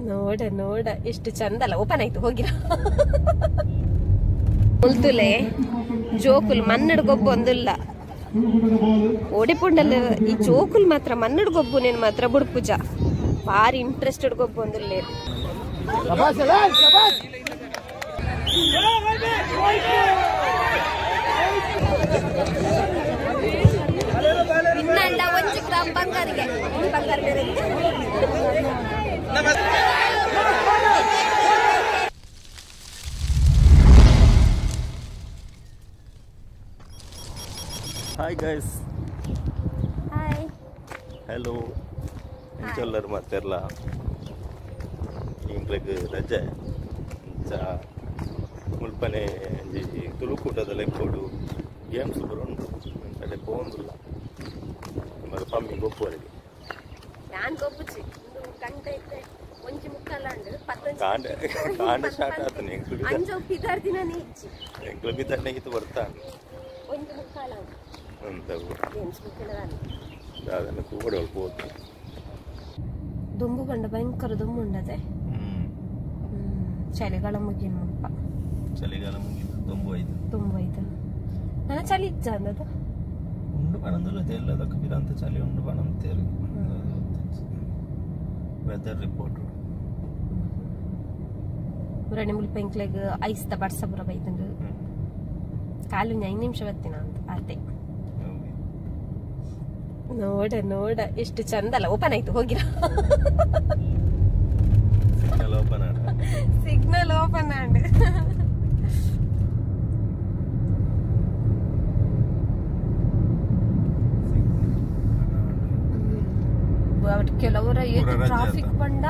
ನೋಡ ನೋಡ ಎಷ್ಟು ಚಂದಲ್ಲ ಓಪನ್ ಆಯ್ತು ಹೋಗಿರ ಮುಲ್ತುಲೆ ಜೋಕುಲ್ ಮನ್ನಡ್ ಗೊಬ್ಬು ಒಂದಿಲ್ಲ ಓಡಿಪುಂಡಲ್ಲ ಈ ಜೋಕುಲ್ ಮಾತ್ರ ಮನ್ನಡ್ ಗೊಬ್ಬು ನೇನು ಮಾತ್ರ ಬುಡ್ಪುಜ ಭಾರಿ ಇಂಟ್ರೆಸ್ಟೆಡ್ ಗೊಬ್ಬು ಒಂದಿಲ್ಲ. ಇನ್ನಂಡ ಒಂಜಿ ಗ್ರಾಮ್ ಬಂಗಾರಿಗೆ ಬಂಗಾರ ಬೇರೆ. Hi guys. Hi. Hello. ಎಂಚೊಲ್ಲರ್ ಮಾತೆರ್ಲ ಇಂಕ್ಲೆಗ್ ರಜೆ ಇಂಚ ಮುಲ್ಪನೆ ಒಂಜಿ ತುಳುಕೂಟದ ಲೆಕ್ಕೊಡು ಗೇಮ್ಸ್ ಪೂರ ಉಂಡು ಅಂಚನೆ ಪೋವೊಂದುಲ್ಲ ನಮಕ್ ಪಮ್ಮಿ ಗೊಪ್ಪುವರೆಗೆ ಯಾನ್ ಗೊಪ್ಪುಜಿ ಉಂದು ಗಂಟೆ ಇತ್ತೆ ಒಂಜಿ ಮುಕ್ಕಾಲ ಉಂಡು ಪತ್ತೊಂಜಿ ಕಾಂಡೆ ಕಾಂಡೆ ಸ್ಟಾರ್ಟ್ ಆತನೆ ಎಂಕ್ಲು ಅಂಜೋ ಪಿದಾರ್ ದಿನನೇ ಇಜ್ಜಿ ಎಂಕ್ಲು ಬಿದ್ದಾನೆ ಇತ್ತು ಬರ್ತಾನೆ ಒಂಜಿ ಮುಕ್ಕಾಲ ಉಂಡು ಅಂತ ಗೇಮ್ಸ್ ಮುಕ್ಕಾಲ ದಾದನ ಕೂಡೋಳು ಪೋತು ದುಂಬು ಕಂಡ ಭಯಂಕರ ದುಂಬು ಉಂಡದೆ. ಚಳಿಗಾಲ ಮುಗಿನ ಮುಲ್ಪ ಚಳಿಗಾಲ ಮುಗಿದು ದುಂಬು ಆಯ್ತು ದುಂಬು ಆಯ್ತು ನನ್ನ ಚಳಿ ಇಜ್ಜ ಅಂದದ ಉಂಡು ಪಣಂದುಲ್ಲ ಎಲ್ಲದಕ್ಕ ಬಿರಂತ ಚಳಿ ಉಂಡು ಪಣಂತೇರು ವೆದರ್ ರಿಪೋರ್ಟ್ ಮುರಣಿ ಮುಲ್ಪ ಎಂಕ್ಲೆಗ್ ಐಸ್ ದ ಬಡ್ಸ ಪೂರ ಬೈತುಂಡು ಕಾಲು 5 ನಿಮಿಷ ಬತ್ತಿನ ಅಂತ ಆತೆ. ನೋಡ ನೋಡ ಎಷ್ಟು ಚಂದಲ್ಲ ಓಪನ್ ಆಯ್ತು ಹೋಗಿರ ಸಿಗ್ನಲ್ ಓಪನ್ ಆಡ ಸಿಗ್ನಲ್ ಓಪನ್ ಆಂಡ್ ಕೆಲವರ ಟ್ರಾಫಿಕ್ ಬಂಡ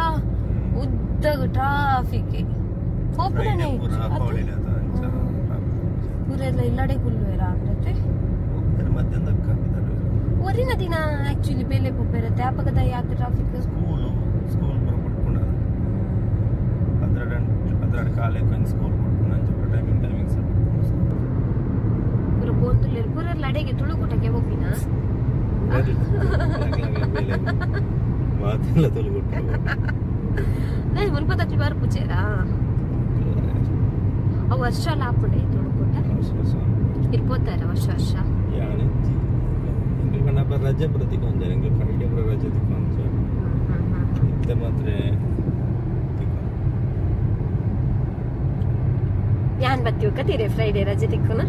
ಉದ್ದ ಟ್ರಾಫಿಕ್ ಓಪನ್ ಪೂರೆಲ್ಲ ಇಲ್ಲಡೆ ಕುಲ್ಲುವೆರ ಅಂದ್ರೆ ಒರಿನ ದಿನ ಆಕ್ಚುಲಿ ಬೇಲೆ ಪೋಪೆರತ್ತೆ ಆಪಗದ ಯಾಕೆ ಟ್ರಾಫಿಕ್ ಸ್ಕೂಲ್ ಸ್ಕೂಲ್ ಪೂರ ಪುಟ್ಕೊಂಡ ಅದ್ರಡ್ ಕಾಲೇ ಕೊಂಚ ಸ್ಕೂಲ್ ಪುಟ್ಕೊಂಡ ಅಂಚ ಟೈಮಿಂಗ್ ಟೈಮಿಂಗ್ ಸಹ ಪೂರ ಪೋಂದುಲ್ಲೆರ್ ಪೂರ ಲಡೆಗೆ ತುಳುಕೂಟಕ್ಕೆ ಹೋಗಿನ ಮಾತೆಲ್ಲ ತುಳುಕೂಟ ಮುಲ್ಪ ತಕ್ಲಿ ಬರ್ಪುಜೇರಾ ಅವು ವರ್ಷ ಎಲ್ಲ ಆಪುಂಡೆ ತುಳುಕೂಟ ಇರ್ಪೋತಾರ ವರ್ಷ ವರ್ಷ ರಜೆ ಪ್ರತಿಕೊಂಜ ಎಂಕ್ಲು ಫ್ರೈಡೆ ಪೂರ ರಜೆ ತಿಕ್ಕೊಂಜ ಇತ್ತೆ ಮಾತ್ರ ಯಾನ್ ಬತ್ತಿ ಕತೀರೆ ಫ್ರೈಡೆ ರಜೆ ತಿಕ್ಕುನ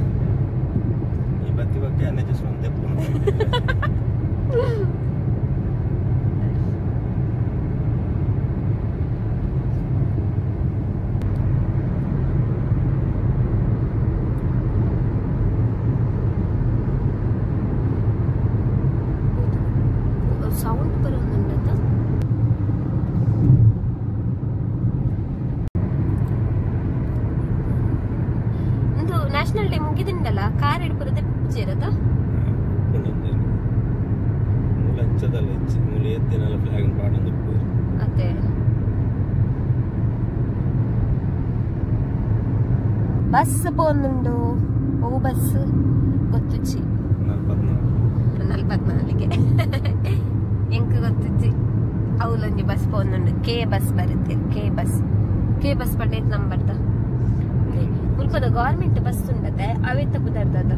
ಈ ಬತ್ತಿ ಬಗ್ಗೆ ಅನೇಜ ಸ್ವಂತ ಸೌಂಡ್ ಬರೋದುಂಡತ ಒಂದು ನ್ಯಾಷನಲ್ ಡೇ ಮುಗಿದಿಂಡಲ್ಲ ಕಾರ್ ಹಿಡ್ಬರದೆ ಪೂಜೆ ಇರತ್ತ ಮೂಲ ಹಚ್ಚದಲ್ಲ ಹೆಚ್ಚು ಮೂಲ ಎತ್ತಿನಲ್ಲ ಫ್ಲಾಗ್ ಪಾಡೊಂದು ಅದೇ ಬಸ್ ಪೋಂದುಂಡು ಅವು ಬಸ್ ಗೊತ್ತುಚ್ಚಿ 44ಗೆ ಎಂಕ್ ಗೊತ್ತಿಜ್ಜಿ ಅವಲೊಂಜಿ ಬಸ್ ಪೋಂದುಂಡು ಕೆ ಬಸ್ ಬರುತ್ತೆ ಕೆ ಬಸ್ ಕೆ ಬಸ್ ಪಂಡೇತ್ ನಂಬರ್ದ ಮುಲ್ಪದ ಗೌರ್ಮೆಂಟ್ ಬಸ್ ಉಂಡತೆ ಅವೇತ ಬುದರ್ದದ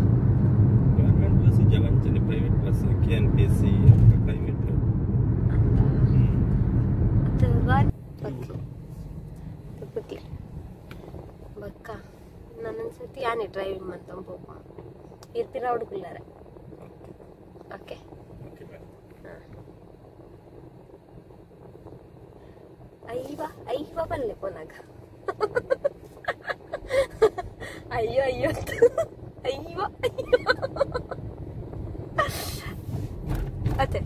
ಗೌರ್ಮೆಂಟ್ ಬಸ್ ಜವಂಚನೆ private bus K N P C private ಅದು ಗೌರ್ಮೆಂಟ್ ಬಕ್ಕ ನನ್ನೊಂದ್ಸತಿ ಯಾನೆ ಡ್ರೈವಿಂಗ್ ಅಂತ ಪೋಪ ಇರ್ತೀರ ಹುಡುಗುಲ್ಲಾರೆ. ಓಕೆ ಐವ ಐವ ಬಲ್ಲೆ ಪೋನಾಗ ಅಯ್ಯೋ ಅಯ್ಯೋ ಅಯ್ಯೋ ಅಯ್ಯೋ ಅದೇ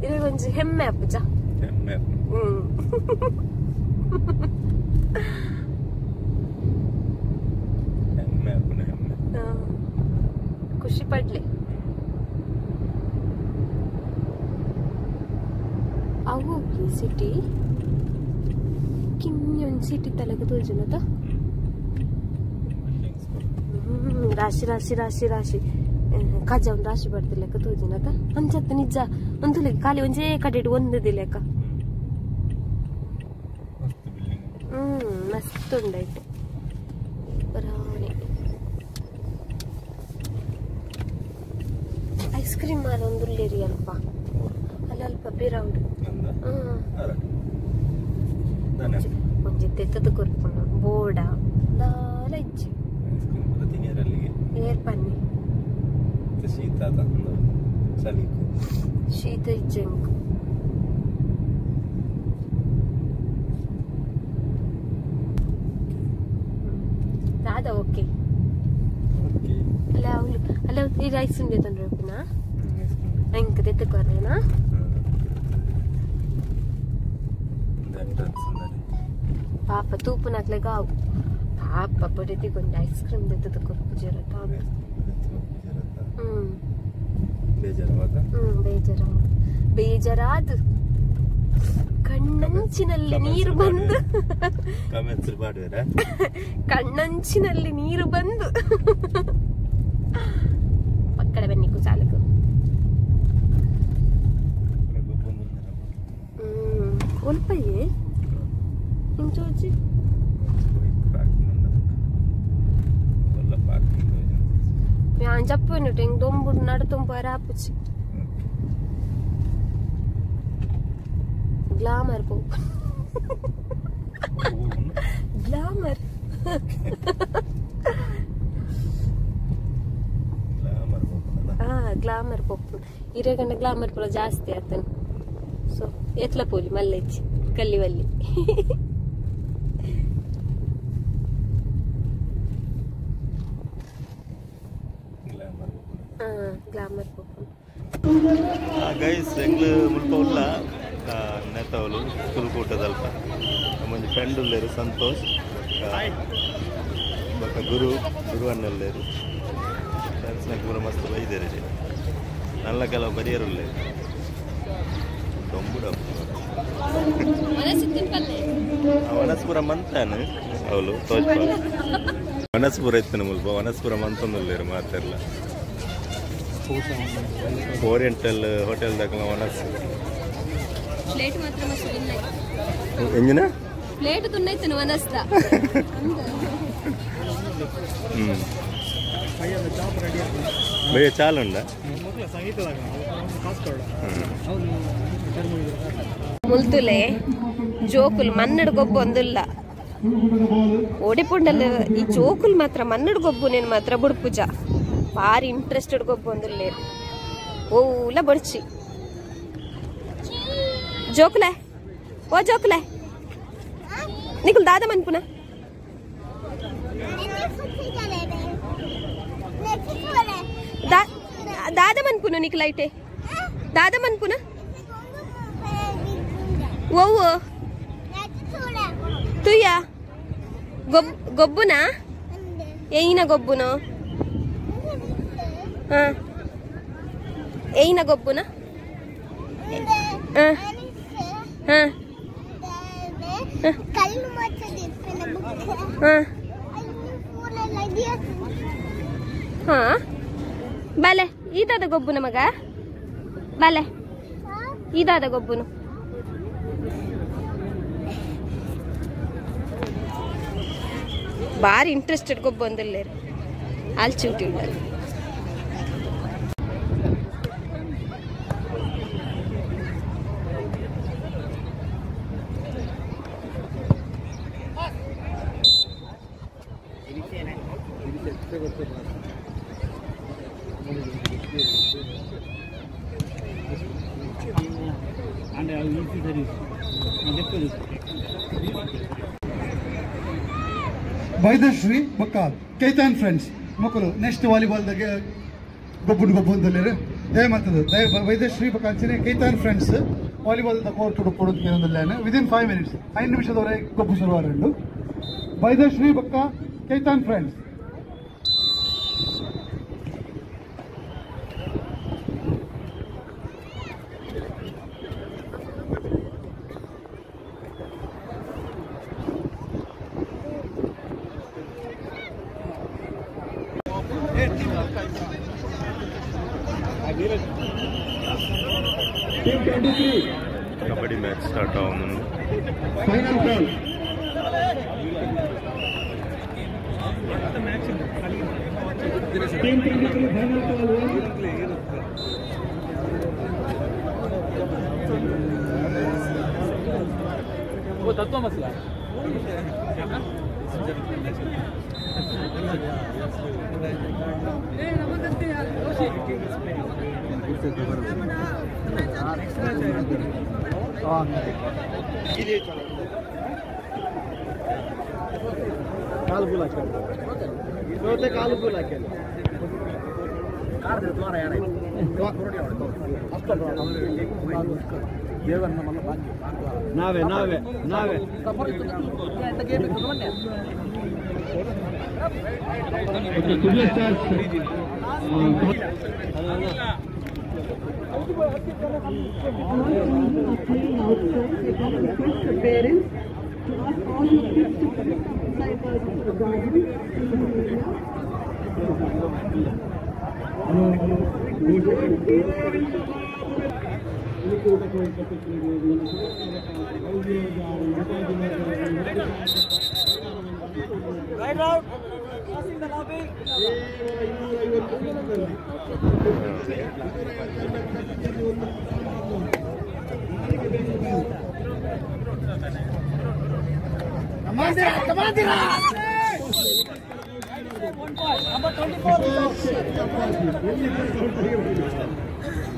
ಇದು ಒಂಜಿ ಹೆಮ್ಮೆ ಅಪ್ಪುಜ ಹೆಮ್ಮೆ. ಹೆಮ್ಮೆ ಹೆಮ್ಮೆ ಖುಷಿ ಪಡ್ಲಿ. ಅವು ಸಿಟಿ ಕಿನ್ನಿ ಒಂದು ಸಿಟಿ ತಲೆಗೆ ತೋಜುನದ ರಾಶಿ ರಾಶಿ ರಾಶಿ ರಾಶಿ ಕಜ ಒಂದು ರಾಶಿ ಬರ್ತಿಲ್ಲ ತೋಜುನದ ಅಂಚತ್ತ ನಿಜ ಒಂದು ಖಾಲಿ ಒಂಜೇ ಕಡೆಡು ಒಂದು ಲೆಕ್ಕ. ಮಸ್ತ್ ಉಂಡೈತೆ ಬರಾನೆ ಐಸ್ ಕ್ರೀಮ್ ಮಾರೊಂದುಲ್ಲೇರಿ ಅಲ್ಪ ಅಲ್ಲ ಅಲ್ಪ ಬಿರೌಡು ಒಂಜಿ ತೆತ್ತದ ಕೊರ್ಪುನ ಬೋಡ ದಾಲ ಇಜ್ಜಿ ಏರ್ ಪನ್ನಿ ಶೀತ ಶೀತ ಇಜ್ಜಂಕ್ ದಾದ ಓಕೆ ಅಲ್ಲ ಅವಳು ಅಲ್ಲ ಈ ರೈಸ್ ಉಂಡೆ ತಂದ್ರೆ ಪುನಃ ಅಂಕ ತೆತ್ತಕೊರೇನಾ ಪಾಪ ತೂಪುನಾಕ್ಲೆ ಗಾವು ಪಾಪ ಬಡಿತಿ ಕೊಂದು ಐಸ್ ಕ್ರೀಮ್ ದೆತ್ತದ ಕೊರ್ಪು ಜರತ ಬೇಜಾರ ಬೇಜಾರಾದ ಕಣ್ಣಂಚಿನಲ್ಲಿ ನೀರು ಬಂದು ಕಣ್ಣಂಚಿನಲ್ಲಿ ನೀರು ಬಂದು ಪಕ್ಕಡ ಬನ್ನಿ ಕುಸಾಲಕು ಒಲ್ಪಯ್ಯೆ ಇಂಚೋಜಿ ಯಾನ್ ಜಪ್ಪುನುಟು ಇಂಗ್ ದೊಂಬುಡು ನಡು ತುಂಬ ರಾಪುಚಿ ಗ್ಲಾಮರ್ ಪೋಪು ಗ್ಲಾಮರ್ ಗ್ಲಾಮರ್ ಪೋಪು ಇರೇಗಂಡ ಗ್ಲಾಮರ್ ಪೂರ ಜಾಸ್ತಿ ಆತನು ಸೊ ಎತ್ಲ ಪೋಲಿ ಮಲ್ಲೆಚ್ಚಿ ಕಲ್ಲಿವಲ್ಲಿ ಗ್ಲಾಮರ್ ಪೋಪು ಗೈಸ್ ಎಂಗ್ಲು ಮುಲ್ಪ ಉಲ್ಲ ನೆತ್ತವಲು ಕುಲ್ಕೂಟದಲ್ಪ ನಮ್ಮೊಂಜಿ ಫ್ರೆಂಡ್ ಉಲ್ಲೇರು ಸಂತೋಷ್ ಬೊಕ್ಕ ಗುರು ಗುರು ಅಣ್ಣಲ್ಲೇರು ಫ್ರೆಂಡ್ಸ್ನ ಪೂರ ಮಸ್ತ್ ಬೈದೇರು ನಲ್ಲ ಕೆಲವು ಬರಿಯರುಲ್ಲೇರು ದೊಂಬುಡ ವನಸ್ಪುರ ಮಂತಾನು ಅವಳು ತೋಜ್ಪ ವನಸ್ಪುರ ಇತ್ತು ಮುಲ್ಪ ವನಸ್ಪುರ ಮಂತೊಂದುಲ್ಲೇರು ಮಾತೆರ್ಲ ಓರಿಯೆಂಟಲ್ ಹೋಟೆಲ್ ದಾಕಲ ವನಸ್ ಪ್ಲೇಟ್ ಮಾತ್ರ ಮಸ್ತ್ ಎಂಜಿನ ಪ್ಲೇಟ್ ತುನ್ನೈತನು ವನಸ್ದ ಭಯ್ಯ ಚಾಲುಂಡ ಮುಲ್ತುಲೆ ಜೋಕುಲ್ ಮನ್ನಡ್ ಗೊಬ್ಬು ಒಂದುಲ್ಲ ಓಡಿಪುಂಡಲ್ ಈ ಜೋಕುಲ್ ಮಾತ್ರ ಮನ್ನಡ್ ಗೊಬ್ಬು ನೇನು ಮಾತ್ರ ಬುಡ್ಪುಜ ಭಾರಿ ಇಂಟ್ರೆಸ್ಟೆಡ್ ಗೊಬ್ಬು ಒಂದುಲ್ಲೇರು ಓಲ ಬಡ್ಚಿ ಜೋಕುಲೆ ಓ ಜೋಕುಲೆ ನಿಕುಲ್ ದಾದ ಮನ್ಪುನ ದಾದ ಮನ್ಪುನು ನಿಕುಲ್ ಐಟೆ ದಾದ ಮನ್ಪುನ ಓ ತುಯ್ಯ ಗೊಬ್ಬುನಾ ಏನ ಗೊಬ್ಬುನು ಏನ ಗೊಬ್ಬುನ ಬಾಲೆ ಈದಾದ ಗೊಬ್ಬುನ ಮಗ ಬಾಲೆ ಈದಾದ ಗೊಬ್ಬುನು ಬಾರಿ ಇಂಟ್ರೆಸ್ಟೆಡ್ ಗೊಬ್ಬು ಒಂದಿಲ್ಲೇರು ಆಲ್ಚೂಟಿ ಉಂಟು ಬೈದಶ್ರೀ ಬೊಕ್ಕ ಕೈತಾನ್ ಫ್ರೆಂಡ್ಸ್ ಮಕ್ಕಳು ನೆಕ್ಸ್ಟ್ ವಾಲಿಬಾಲ್ ದಾಗ ಗೊಬ್ಬುಡು ಗೊಬ್ಬು ಅಂತಲೇರು ದಯ ಮಾಡ್ತದೆ ದಯ ವೈದ್ಯಶ್ರೀ ಬೊಕ್ಕ ಅಂಚನೆ Khaitan friends volleyball the court ಕೊಡು ವಿದಿನ್ 5 ಮಿನಿಟ್ಸ್ 5 ನಿಮಿಷದವರೆಗೆ ಗೊಬ್ಬು ಶುರುವಾರಂಡು ಬೈದಶ್ರೀ ಬೊಕ್ಕ Kaitan friends kabaddi match start ಆവുന്നുണ്ട്. Final call. Team 23 final call 1. वो तत्व मसला ನಾವೇ ನಾವೇ ನಾವೇ Kudla stars parents to ask all your kids to come inside the garden area. Right out. Crossing the lobby. Come on, 1 point. Number 24.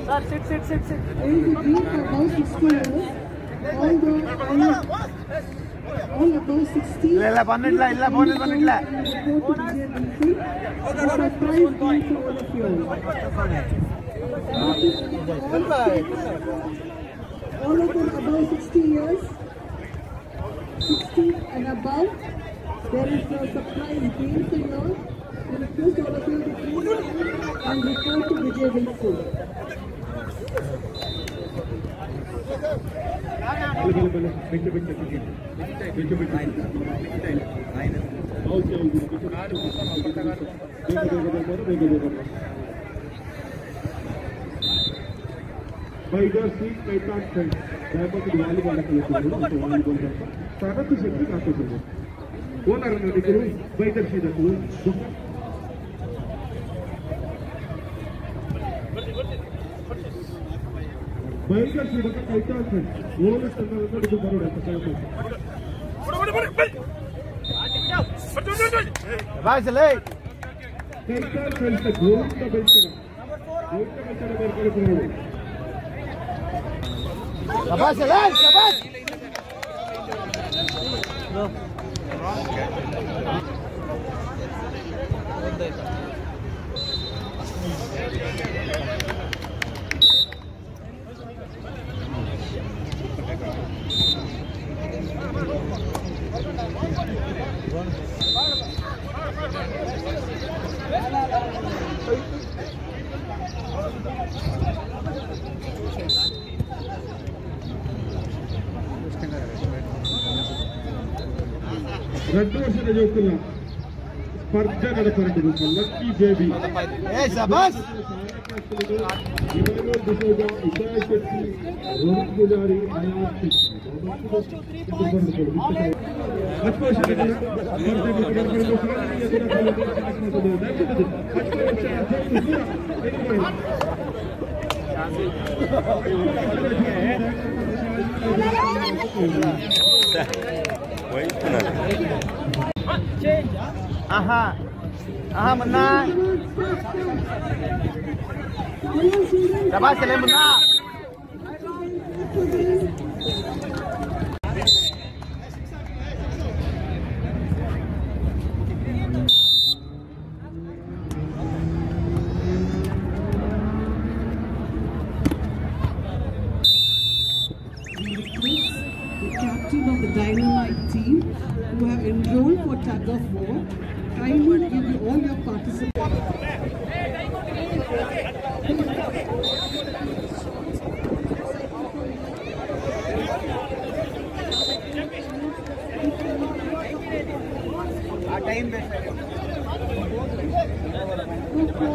Sir, sit, sit, sit, sit. There is a group above 60 years. All above 60. illa pannilla illa phone pannilla. A surprise game for all of you. All of them above 60 years, 60 and above. There is a surprise game for you all. We request all of you to please and report to Vijay Wilson. Baidarshi Kaitan friends ದಯಮಾಡಿ volleyball volleyball ತರತು ಶಕ್ತಿ ಕಾಕುತ್ತದೆ owner ನಡಿಕರು ಬೈದರ್ಶಿ ದಕ್ಕಲು ಬೈದರ್ಶಿ ದಕ್ಕ Khaitan friends owner ತಂಡವನ್ನು ಹಿಡಿದು ಬರೋಣ ಅಂತ ಕೇಳ್ತಾರೆ. Khaitan friends Govinda ಬೆಳ್ತನ Govinda ಬೆಳ್ತನ ಬರ್ತಾರೆ. రెండు ವರ್ಷದ ಜೋಕುಲ ಸ್ಪರ್ಧೆ ನಡಪರದು ಲಕ್ಕಿ ಬೇಬಿ ಇಸಾಯ ಶೆಟ್ಟಿ ರೋಹಿತ್ ಪೂಜಾರಿ ಅಯಾನ್ ಶೆಟ್ಟಿ ಹತ್ತು ವರ್ಷದ Aha, aha, Munna. Shabash le Munna. The captain of the Dynamite team who have enrolled for tug of war, kindly give you all your participation.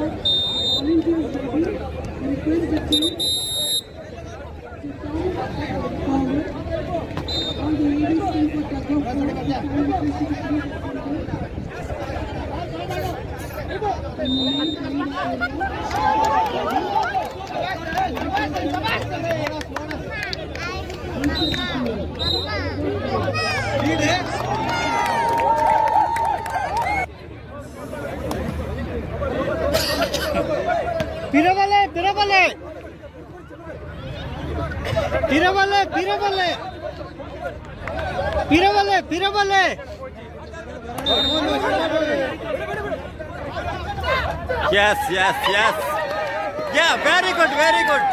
Volunteers ready, request the team to come forward. All the ladies team for tug of war. Piravale, Piravale. Piravale, Piravale. Piravale, Piravale. Yes, yes, yes. Yeah, very good, very good.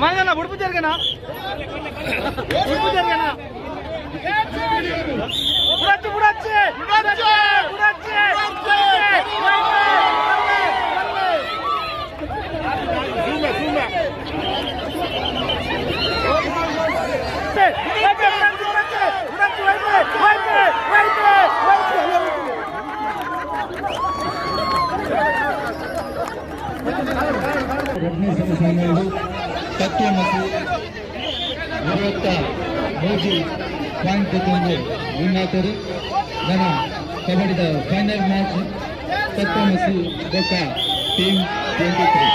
మాయన బుడుపు జరగనా బుడుపు జరగనా బుడచ్చి బుడచ్చి బుడచ్చి బుడచ్చి ಎರಡನೇ semifinal ತತ್ವಮಸಿ 23 point ತಂದು win ಆಗ್ತಾರೆ. ನನ್ನ ಕಬಡ್ಡಿದ final match ತತ್ವಮಸಿ ಬೊಕ್ಕ team 23.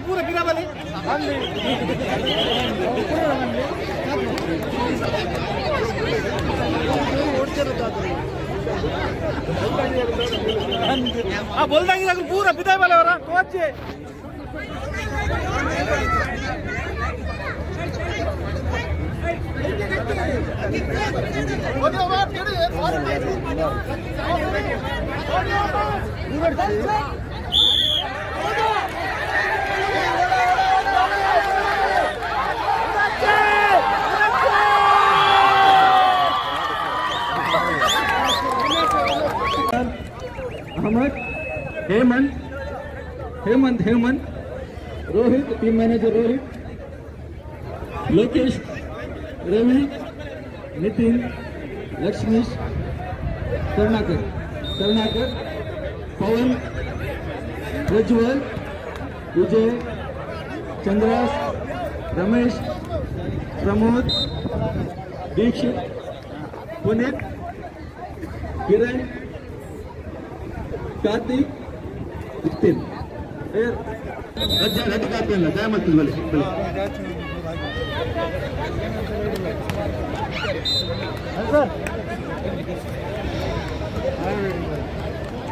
पूरा गिरा वाले बोल देंगे पूरा बिदाई वाले हो रहा coach Ahmed, Hemant, Hemant, Hemant, Rohit, team manager Rohit, Lokesh, Ravi, Nitin, Lakshmish, Karunakar, Karunakar, Pawan, Prajwal, Vijay, Chandras, Ramesh, Pramod, Dikshit, Puneet, Kiran, Karthik, Nitin.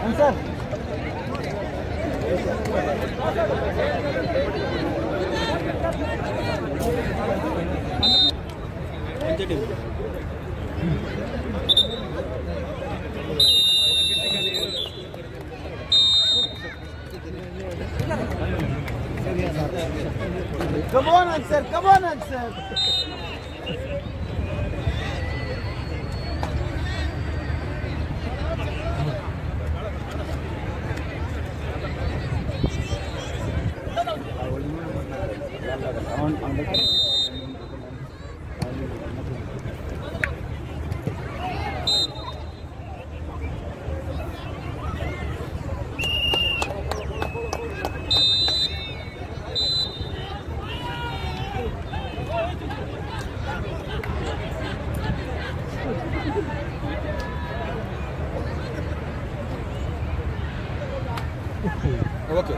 Answer. Come on, answer. Come on, answer. Okay.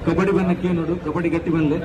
Kabaddi ಬನ್ನಕ್ಕೆ ನೋಡು, ಕಬಡ್ಡಿ ಗಟ್ಟಿ ಬಂದೆ.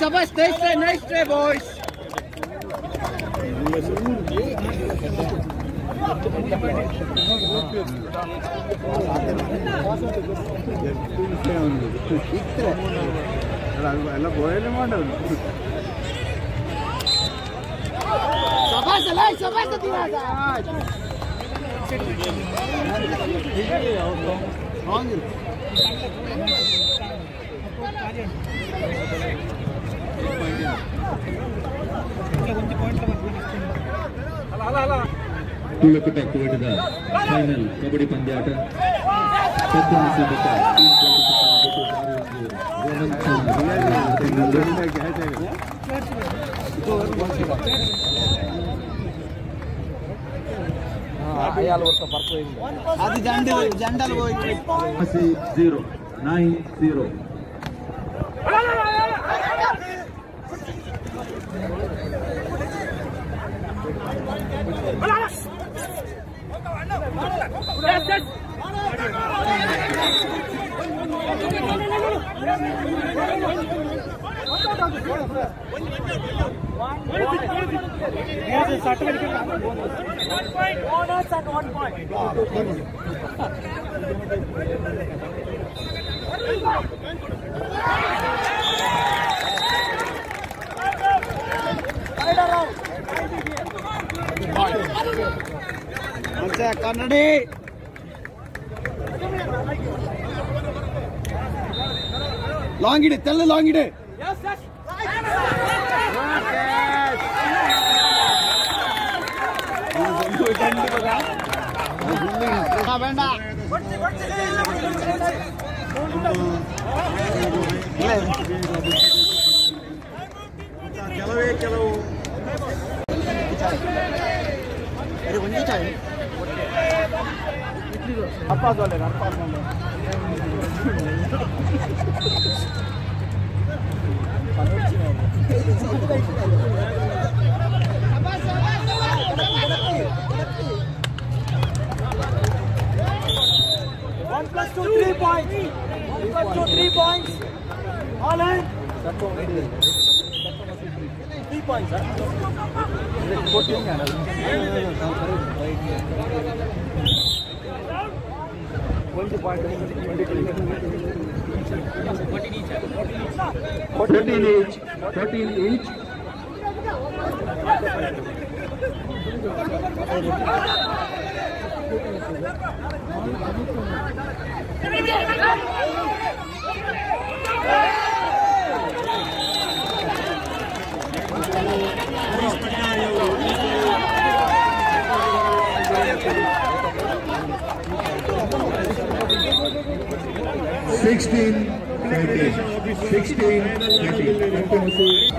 Sabas, nice try, nice try, boys. Sabas, alay, sabas na tirada. ತುಳುಕುಟ ಕುವಟದ final kabaddi ಪಂದ್ಯಾಟ. 0 9 0. Bonus and 1 point. Kannadi long ಇಡೆ, ತೆಲ್ಲ long ಇಡೆ. ಬೇಡ ಕೆಲವೇ ಕೆಲವು One plus 2, 3 points. 1 plus 2, 3 points. All in. 3 points, huh? 14 each, 14 each. 16-13. 16-13. Continuously.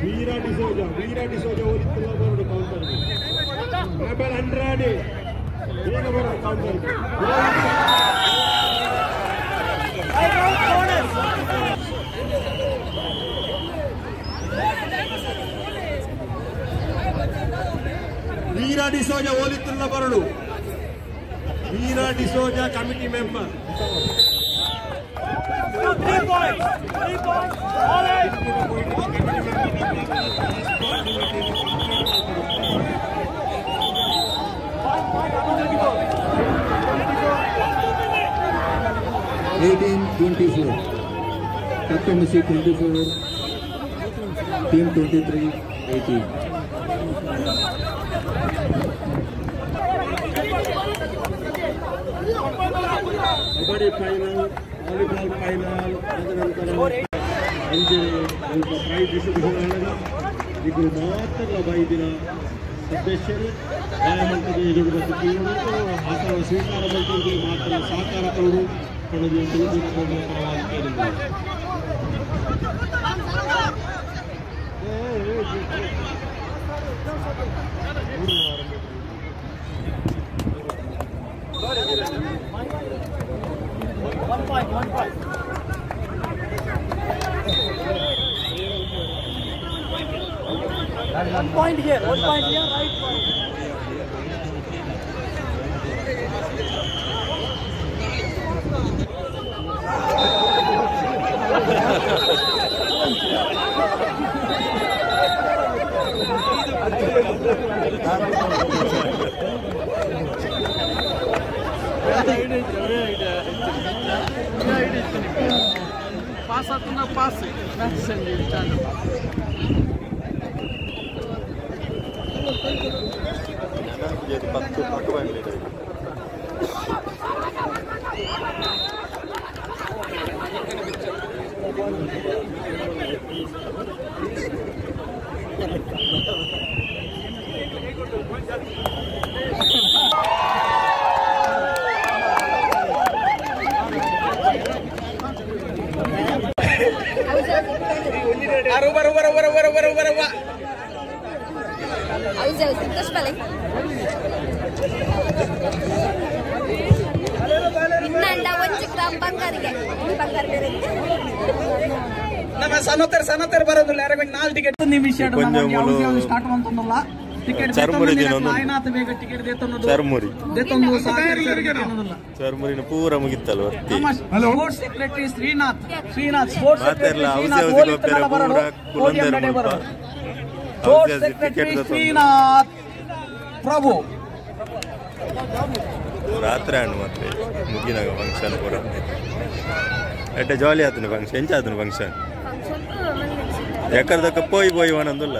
Veera D'Souza ಓದಿತ್ತಲ್ಲ ಬರೋಡು counter rebel Andrade ಬೇಗ ಬರೋಡು counter. Veera D'Souza ಓದಿತ್ತಲ್ಲ ಬರೋಡು. Veera D'Souza committee member. 3 points. 3 points. All right. 18-24. Captaincy 24. Team 23-18. Kabaddi final, volleyball final, ತದನಂತರ ಅಂಜನೆ ಅಲ್ಪ prize distribution ಇಬ್ಬರು ಮಾತ್ರ ಬೈದಿನ ಸದಸ್ಯರು ಗಾಯಮಂತ್ರಿ ಎದುರು ಆತನ ಸ್ವೀಕಾರ ಮಂತ್ರಿಗೆ ಮಾತ್ರ ಸಹಕಾರ ಕೊಡು ಪಡೆದು ಪರವಾಗಿ ಕೇಳಿದ್ದಾರೆ. 1 point, 1 point. 1 point here, 1 point here, right point. Pass ಆತನ ಪಾಸ್ ಇನ್ನಂಡ ಒಂಜಿ ಗ್ರಾಮ್ ಬಂಗಾರ. ಬಂಗಾರಿಗೆ ಬಂಗಾರ ಬೇರೆ ನಮ್ಮ ಸನತರ್ ಸನತರ್ ಬರೋದಿಲ್ಲ ಯಾರಿಗೂ 4 ಟಿಕೆಟ್ ನಿಮಿಷ ಸ್ಟಾರ್ಟ್ ಮಾಡ್ತಂದಲ್ಲ ಟಿಕೆಟ್ ಬೇಗ ಟಿಕೆಟ್ ಚರ್ಮುರಿ ಚರ್ಮುರಿನ ಪೂರ ಮುಗಿತ್ತಲ್ವ. Sports secretary Srinath Srinath sports secretary Srinath Prabhu ರಾತ್ರಿ ಹಣ್ಣು ಮತ್ತೆ ಮುಗಿನಾಗ ಫಂಕ್ಷನ್ ಪೂರ ಎಡ್ಡೆ ಜಾಲಿ ಆತನ ಫಂಕ್ಷನ್ ಎಂಚ ಆತನ ಫಂಕ್ಷನ್ ಎಕ್ಕರ್ದಕ್ಕ ಪೋಯ್ ಪೋಯ್ ಒಂದೊಂದುಲ್ಲ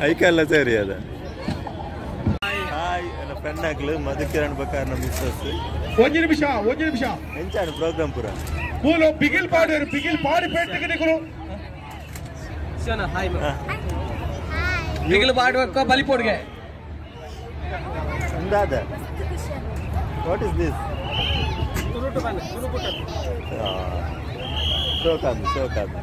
ಐಕಲ್ಲ ಸರಿ ಅದ. ಹಾಯ್ ನನ್ನ ಫ್ರೆಂಡ್ ಆಗ್ಲು ಮಧುಕಿರಣ್ ಬಕಾರ ನಮ್ಮ ಮಿಸ್ಸಸ್. ಒಂದು ನಿಮಿಷ ಒಂದು ನಿಮಿಷ ಎಂಚಾನು ಪ್ರೋಗ್ರಾಮ್ ಪೂರ ಮೂಲ ಬಿಗಿಲ್ ಪಾಡೇರು ಬಿಗಿಲ್ ಪಾಡಿ ಪೇಟೆಗೆ ಹಾಯ್ ಬಿಗಿಲ್ ಪಾಡುವಕ್ಕ ಬಲಿಪೋಡ್ಗೆ ಅಂದಾದ. What is this? ಶೋಕಾದ್ ಶೋಕಾದ್.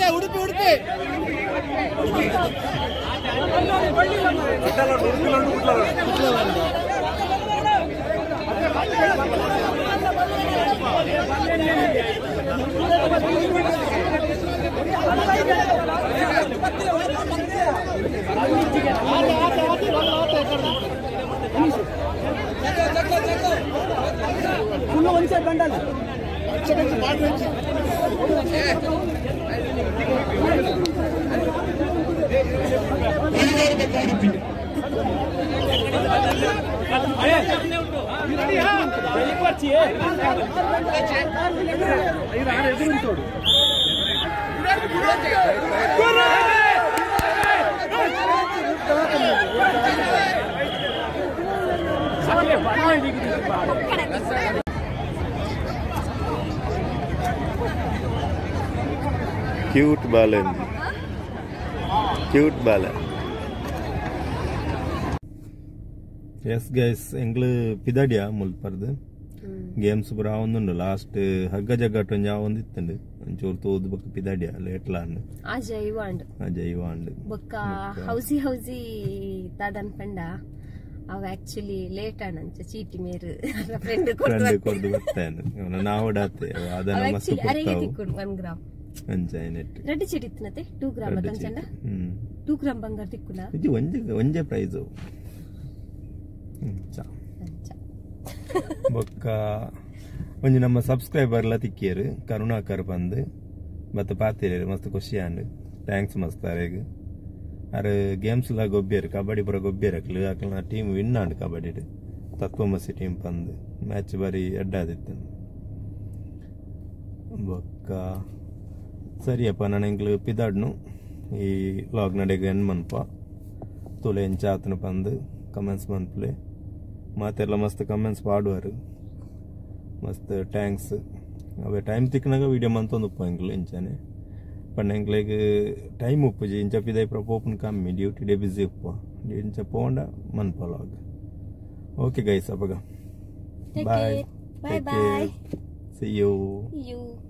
Udupi Udupi Cute ಬಾಲೆ, ಕ್ಯೂಟ್ ಬಾಲೆ. ಎಸ್ ಗೈಸ್, ಎಂಗ್ಲು ಪಿದಡಿಯ ಮುಲ್ಪರ್ದು ಗೇಮ್ಸ್ ಪೂರ ಆವೊಂದುಂಡು. ಲಾಸ್ಟ್ ಹಗ್ಗ ಜಗ್ಗಾಟ ಒಂಜಿ ಆವೊಂದಿತ್ತುಂಡು, ಒಂಚೂರು ತೋದು ಬೊಕ್ಕ ಪಿದಡಿಯ ಲೇಟ್ ಲಾಂಡ್ ಅಜಯ್ ಅಜಯ್ ಬೊಕ್ಕ ಹೌಸಿ ಹೌಸಿ ತಾದನ್ ಪಂಡ ಅವ ಆಕ್ಚುಲಿ ಲೇಟ್ ಆನಂಚ ಚೀಟಿ ಮೇರು ಫ್ರೆಂಡ್ ಕೊರ್ದು ಬರ್ತಾನೆ ನಾವು ಡಾತೆ ಅದನ್ನ ಮಸ್ತ್ ಅರೆಗೆ 1 ಗ್ರಾಮ್ ರೆಡ್ಡಿ ಚೀಟಿ ಇತ್ತಿನತೆ 2 ಗ್ರಾಮ್ ತಂಚಂಡ 2 ಗ್ರಾಮ್ ಬಂಗಾರ ತಿಕ್ಕುನ ಇದು ಒಂಜೆ ಒಂಜೆ ಪ್ರೈಸ್ ಬೊಕ್ಕ ಒಂಜಿ ನಮ್ಮ ಸಬ್ಸ್ಕ್ರೈಬರ್ ಲ ತಿಕ್ಕಿಯರು ಕರುಣಾಕರ್ ಬಂದು ಬತ್ತ ಪಾತಿರು ಮಸ್ತ್ ಖುಷಿ ಆಂಡ್ thanks ಮಸ್ತ್ ಅರೆಗ್ ಅರೆ ಗೇಮ್ಸ್ ಲ ಗೊಬ್ಬಿಯರು ಕಬಡ್ಡಿ ಪೂರ ಗೊಬ್ಬಿಯರು ಅಕ್ಲು ಅಕ್ಲನ ಟೀಮ್ ವಿನ್ ಆಂಡ್ ಕಬಡ್ಡಿ ತತ್ವಮಸಿ ಟೀಮ್ ಬಂದು ಮ್ಯಾಚ್ ಬಾರಿ ಎಡ್ಡಾದಿತ್ತು. ಬೊಕ್ಕ ಸರಿಯಪ್ಪ ನಾನು ಎಂಕ್ಲು ಪಿದಾಡ್ನು ಈ ಲಾಗ್ ನಡೆಗೆ ಎನ್ ಮನ್ಪ ತುಲೆ ಎಂಚಾತನ ಬಂದು ಕಮೆಂಟ್ಸ್ ಮನ್ಪ್ಲೆ ಮಾತೆಲ್ಲ ಮಸ್ತ್ ಕಮೆಂಟ್ಸ್ ಪಾಡುವರು ಮಸ್ತ್ thanks ಅವೇ ಟೈಮ್ ತಿಕ್ಕನಾಗ ವೀಡಿಯೋ ಮಂತೊಂದು ಎಂಕ್ಲು ಇಂಚಾನೆ ಪಂಡ ಎಂಕ್ಲೆಗ್ ಟೈಮ್ ಉಪ್ಪುಜಿ. ಇಂಚ ಪಿದೈ ಪೋಪುನ ಕಮ್ಮಿ, ಡ್ಯೂಟಿ ಡೇ ಬಿಸಿ ಉಪ್ಪ. ಇಂಚ ಪೋಂಡ ಮನ್ಪ ವ್ಲಾಗ್. ಓಕೆ ಗೈಸ್, ಅಪಗ. Take bye. Care. Bye bye. See you. You.